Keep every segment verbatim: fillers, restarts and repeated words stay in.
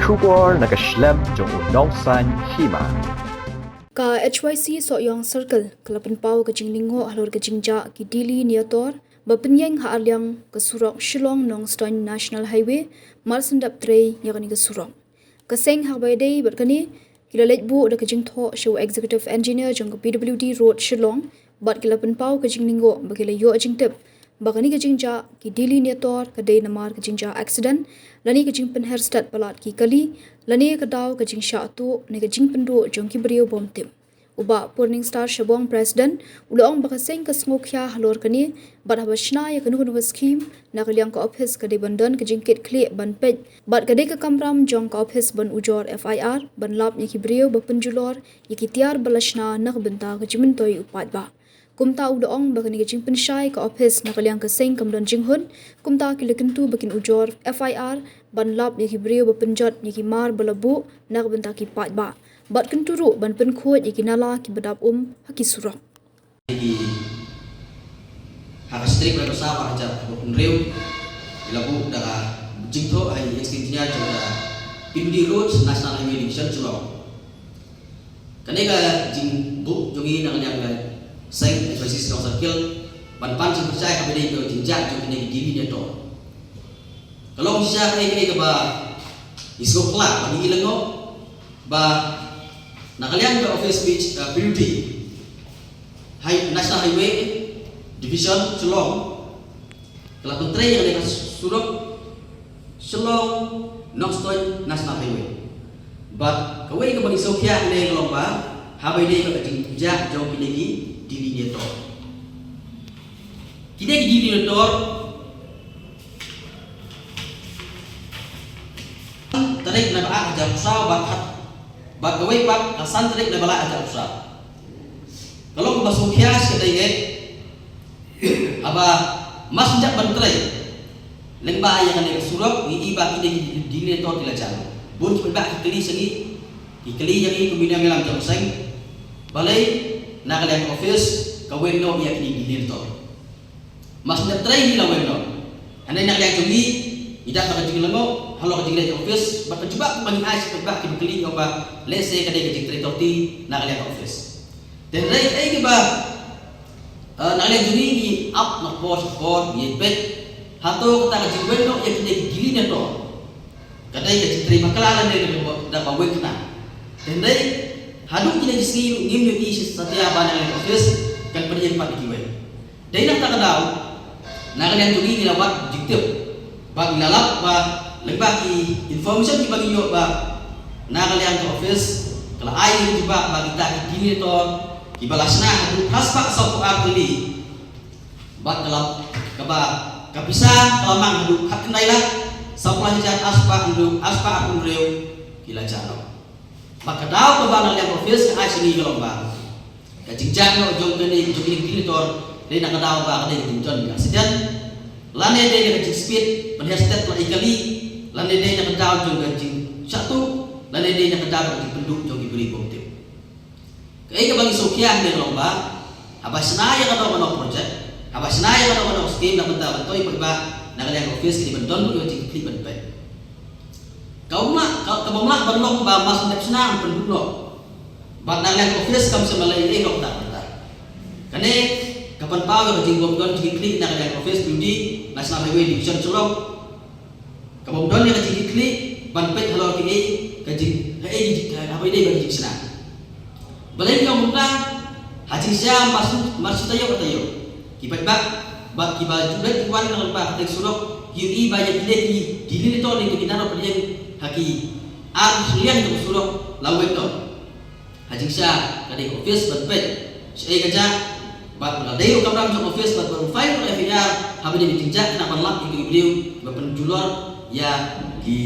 Khubor na ka shlem jong u nongsaiñ hima. Ka H Y C Sohiong Circle ka la pynpaw ka jinglyngngoh halor ka jingjah ki delineator ba pynïeng ha arliang ka surok Shillong Nongstoiñ National Highway, mar shen dap trei ïa kane ka surok. Ka seng ha kaba ïadei bad kane ki la leit buh da ka jingthoh sha u Executive Engineer jong ka P W D Road Shillong, bad ki la pynpaw ka jinglyngngoh ba ki la ïoh jingtip ba kane ka jingjah ki delineator ka dei namar ka jingjah accident lane ka jingpynher stet palat ki kali, lane ka daw ka jingshah tuh ne ka jingpynduh jong ki briew bym tip. U Bah Purning Star Shabong, President, u la ong ba ka seng ka sngewkhia halor kane, bad haba shna ïa kano kano ka skhim na ka liang ka ophis ka dei ban don ka jingkitkhlieh ban peit, bad ka dei ka kamram jong ka ophis ban ujor F I R ban lap ïa ki briew ba pynjulor ïa ki tiar ba la shna na ka bynta ka jingmyntoi u paidbah. Kumta u la ong ba kane ka jingpynshai ka ophis na ka liang ka seng kam don jinghun, kumta ki la kyntu ba kin ujor F I R ban lap ïa ki briew ba pynjot ïa ki mar ba la buh na ka bynta ki paidbah, bad kyntu ruh ban pynkhuid ïa ki nala kiba dap um ha ki surok. Ki ha ka strik ba sa ba hajar dua phew hynriew, ki la buh da ka jingthoh ha i engineer jong ka P W D Road National Highway Division Shillong. Kane ka jingbuh jong ngi na ka liang ka seng H Y C Shillong Circle ban pan jingpynshai ha kaba ïadei ka jingjah jong kine ki delineator. Ka long shisha kane kaba ngi sngewkhlad ba ngi lyngngoh ba na ka liang ka office beach, uh, P W D, High, National Highway Division Shillong, ka la pyntrei ïa kane ka surok Shillong Nongstoiñ National Highway. Bad kawei kaba ngi sngewkhia hangne ka long ba haba ïadei bad ka jingjah jong kine ki delineator. Kine ki delineator, tarik na ba ar hajar arphew saw bad khat, bad kawei pat ka san tarik na ba lai hajar arphew saw. Ka long kaba sngewkhia shi katei eh, haba mar shen dap ban trei lyngba ïa kane ka surok, ngi i ba kine ki delineator ki la jah noh. Bun ki paidbah ki kylli sha ngi, ki kylli ïa ngi kum ki nongïalam jong ka seng, balei na ka liang ka office ka weng noh ïa kine ki delineator. Mar shen dap trei ngi la weng noh. Hynrei na ka liang jong ngi, ngi dap da ka jinglyngngoh halor ka jingleit ka office, bad ka jubab kaba ngi ai sha ki paidbah kiba kylli ong ba lehse ka dei ka jingtrei tyrti na ka liang ka office. Te hynrei kaei kaba, eh, na ka liang jong ngi ngi ap na ka por sha ka por, ngi peit hato kata ka jingweng noh ïa kine ki delineator ka dei ka jingtrei bakla lane ka dei kaba weng khnang. Te hynrei haduh kine ki sngi ruh ngim ïohi shi satia ba na ka liang ka office kan pynïeng pat ïa kiwei. Dei na kata ka daw, na ka liang jong ngi ngi la wad jingtip bad ngi la lap ba lyngba ki information kiba ngi ïoh ba na ka liang ka office ka la ai ïa ka jubab ba kita ki delineator kiba la shna haduh phra spah sawphew ar tylli, bad ka la, kaba ka pisa ka la mang haduh khatkhyndai lak sawphew lai hajar ar spah hynriew, ar spah arphew hynriew, ki la jah noh. Bad ka daw kaba na ka liang ka office ka ai sha ngi ka long ba ka jingjah noh jong kane, jong kine ki delineator, dei na ka daw ba ka dei ka jingjah jong ka accident, lane dei na ka jingspeed, pynher stet la i kali, lane dei na ka daw jong ka jingshah tuh, lane dei na ka daw jong ka jingpynduh jong ki briew bym tip. Kaei kaba ngi sngewkhia hangne ka long ba haba shna ïa kano kano project, haba shna ïa kano kano skim na ka bynta ban pyntrei paidbah, na ka liang ka office ki dei ban don ruh ïa ka jingkitkhlieh ban peit. Ka bym lah, ka, ka bym lah ban long ba mar shen dep shna ban pynduh noh. Bad na ka liang ka office kam shym la leh ei ei noh kata kata. Kane ka pynpaw ïa ka jingbym don jingkitkhlieh na ka liang ka office P W D National Highway Division Shillong. Ka bym don ïa ka jingkitkhlieh ban peit halor kaei ka jing, kaei ka jing, haba ïadei bad ka jingshna. Balei ngi ong kumta? Ha jingshisha mar shu, mar shu taïew taïew ki paidbah bad kiba ju leit ju wan na ka lyngba katei ka surok ki ïohi ba ïa kine ki delineator ne ki naro pdiang ha ki ar liang jong ka surok la weng noh. Ha jingshisha ka dei ka office ban peit shaei ka jia bad ba la dei ruh kamram jong ka office bad ban file ruh F I R haba dei ka jingjia khnang ban lap ïa ki briew kiba pynjulor ïa ki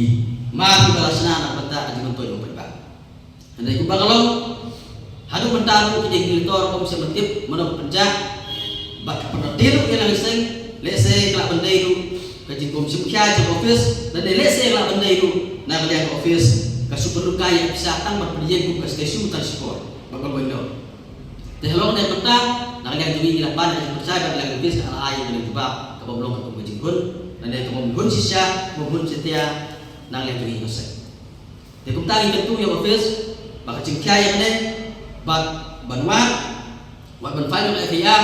mar kiba la shna na ka bynta ka jingmyntoi jong u paidbah. Hynrei kumba ka long, haduh mynta ruh kine ki delineator ym shym la tip mano ban pynjah bad ka pyndonkam ruh ïa la ka seng, lehse ka lah ban dei ruh ka jingkam shim khia jong ka office, lane lehse ka lah ban dei ruh na ka liang ka office ka shu pynrung kai ïa ka pisa tang ban pynïeng kum ka statue tang shipor bad ban weng noh. Te halor kane ka bynta na ka liang jong ngi ngi la pan ïa ka jingpyrshah bad ka liang ka office ka la ai ïa ka jubab ka bym long ka kum ka jinghun, lane ka bym hun shisha, ka bym hun satia na ka liang jong ngi ka seng. Te kumta ngi kyntu ïa ka office ba kan jingkhia ïa kane, bad ban wad, wat ban file ïa ka F I R,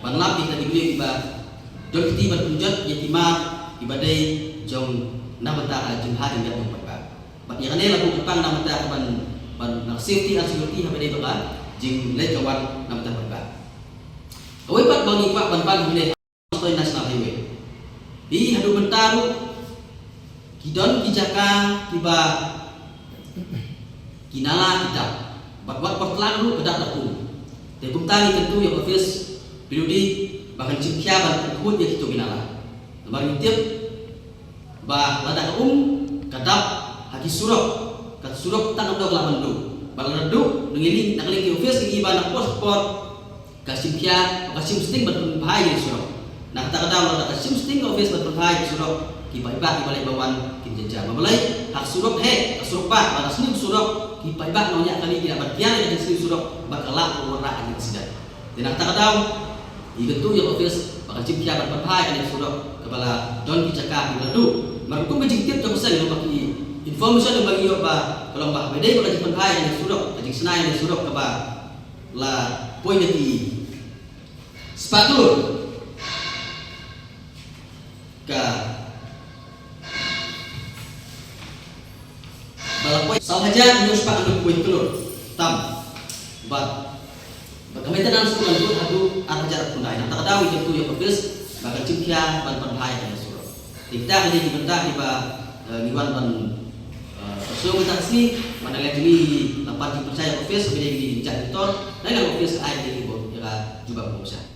ban lap ïa kita ki briew kiba don kti ban pynjot ïa ki mar kiba dei jong na bynta ka jingbha jingïap jong paidbah. Bad ïa kane la buh kyrpang na bynta ka ban, ban na safety and security haba dei ba ka jingleit ka wan na bynta paidbah. Kawei pat ba ngi kwah ban ban hangne, National Highway. Hi haduh mynta ruh ki don ki jaka kiba ki nala ki dap. Bad wat por tlang ruh ka dap da um. Te kumta ngi kyntu ïa ka office P W D ba kan jingkhia ban pynkhuid ïa kito ki nala. Namar ngi tip ba lada ka um ka dap ha ki surok, ka surok tang ka dok la ban duh. Bad lada duh, ngi li na ka liang ki office ngi ba na por por ka shim khia, ka shim sting ban pynbha ïa ki surok. Na kata ka daw lada ka shim sting ka office ban pynbha ïa ki surok, ki paidbah kiba leit ba wan kin jynjar. Namar balei, ha ka surok heh, ka surok bah, lada sniew surok, ki paidbah nongñiah kali ki lah ban kiar ïa ka jingsniew surok, bad ka lah ban wanrah ïa ka accident. Te na kata ka daw, ngi kyntu ïa ka office ba kan jingkhia ban pynbha ïa kane ka surok kaba la don ki jaka kiba la duh. Namar kum ka jingtip jong ka seng, namar ki information ba ngi ïoh ba ka long ba haba dei ba ka jingpynbha ïa kane ka surok, ka jingshna ïa kane ka surok kaba la poi na ki spah klur. Ka ba la poi saw hajar hynñiew spah hynñiew phew klur tam. Bad, bad ka maintenance ruh kan kut haduh ar hajar khyndai. Na kata ka daw ngi kyntu ïa ka office ba kan jingkhia ban pynbha ïa kane ka surok. Te kita ki dei ki bynta kiba, eh, ngi wan ban, eh, pynsngew mynta ka sngi, ban ïa ngi la pan jingpynshai ïa ka office, ba dei ngi jingjakhlia tor, dei na ka office ka ai ïa ki bor ïa ka jubab pynshai.